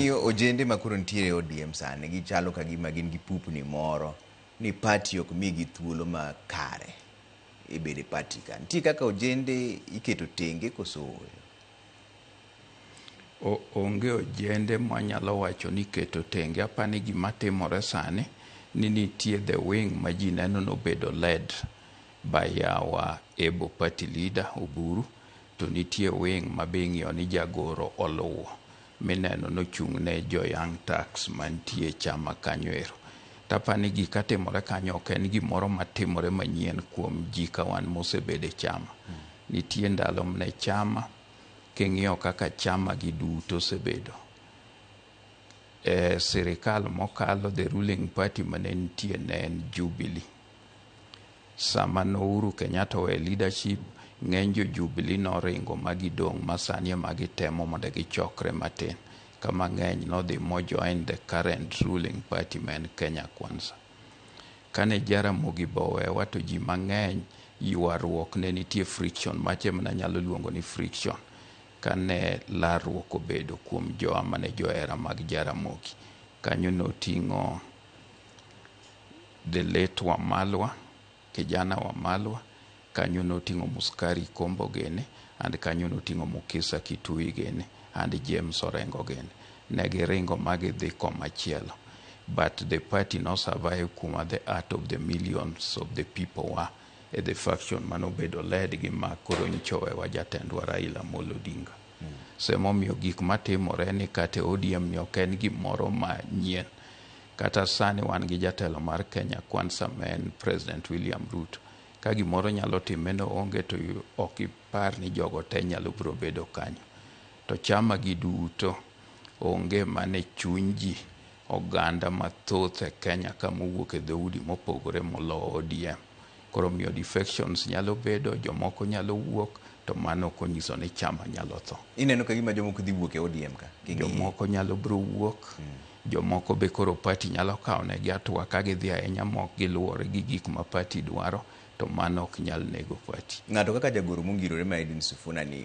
Ng'iyo ojende ma koro nitiere e ODM sani, gichalo ka gima gin gi pupni moro ni party ok migi thuolo makare e bedo e party ka. Nitie kaka ojende iketo tenge koso ooyo? Onge ojende mwanyalo wacho ni iketo tenge. Apani gima timore sani ni nitie the wing ma ji neno nobedo led by our able party leader Oburu, to nitie wing ma be ing'iyo ni jagoro oluwo mineno nochung' ne jo Young Turks mantie e chama kanyo ero. Tapani gika timore kanyo ok en gimoro matimore manyien kuom ji ka wan mosebedo e chama. Nitie ndalo mane chama king'iyo kaka chama gi duto osebedo. E sirikal mokalo, the ruling party mane nitie ne en Jubilee. Sama no Uhuru Kenyatta owe leadership, ng'eny jo Jubilee noringo ma gidong' ma sani ema gitemo mondo gichokre matin. Ka mang'eny nodhi mo join the current ruling party ma en Kenya Kwanza. Kane Jaramogi be owewa to ji mang'eny ywaruok ne nitie, friction macha ema nanyalo luongo ni friction, kane larruok obedo kuom jowa mane johera mag Jaramogi. Kanyo noting'o the late Wamalwa, kijana Wamalwa, kanyo noting'o Musikari Kombo gini, and kanyo noting'o Mukhisa Kituyi gini, and James Orengo gini. Ne giringo ma gidhi komachielo. But the party no survive kuma the heart of the millions of the people were e the faction manobedo led gi ma koro nyocha owewa jatendwa Raila Amolo Odinga. So emomiyo gik matimore ni kata e ODM ni ok en gimoro manyien. Kata sani wan gi jatelo mar Kenya Kwanza ma en President William Ruto. Ka gimoro nyalo time no onge to ok ipar ni jogo te nyalo biro bedo kanyo. To chama gi duto onge mane chuny ji oganda mathoth e Kenya ka mowuok e dhoudi mopogore molo ODM. Koro miyo defections nyalo bedo, jomoko nyalo wuok, to mano ok onyiso ni chama nyalo tho. Ineno ka gima jomoko dhi wuok e ODM ka? Jomoko nyalo biro wuok, jomoko be koro party nyalo kawo negi hatua ka gidhi ahinya mok giluwore gi gik ma party dwaro, to mano ok nyal nego party. Ng'ato kaka jagoro mongirore ma Edwin Sifuna ni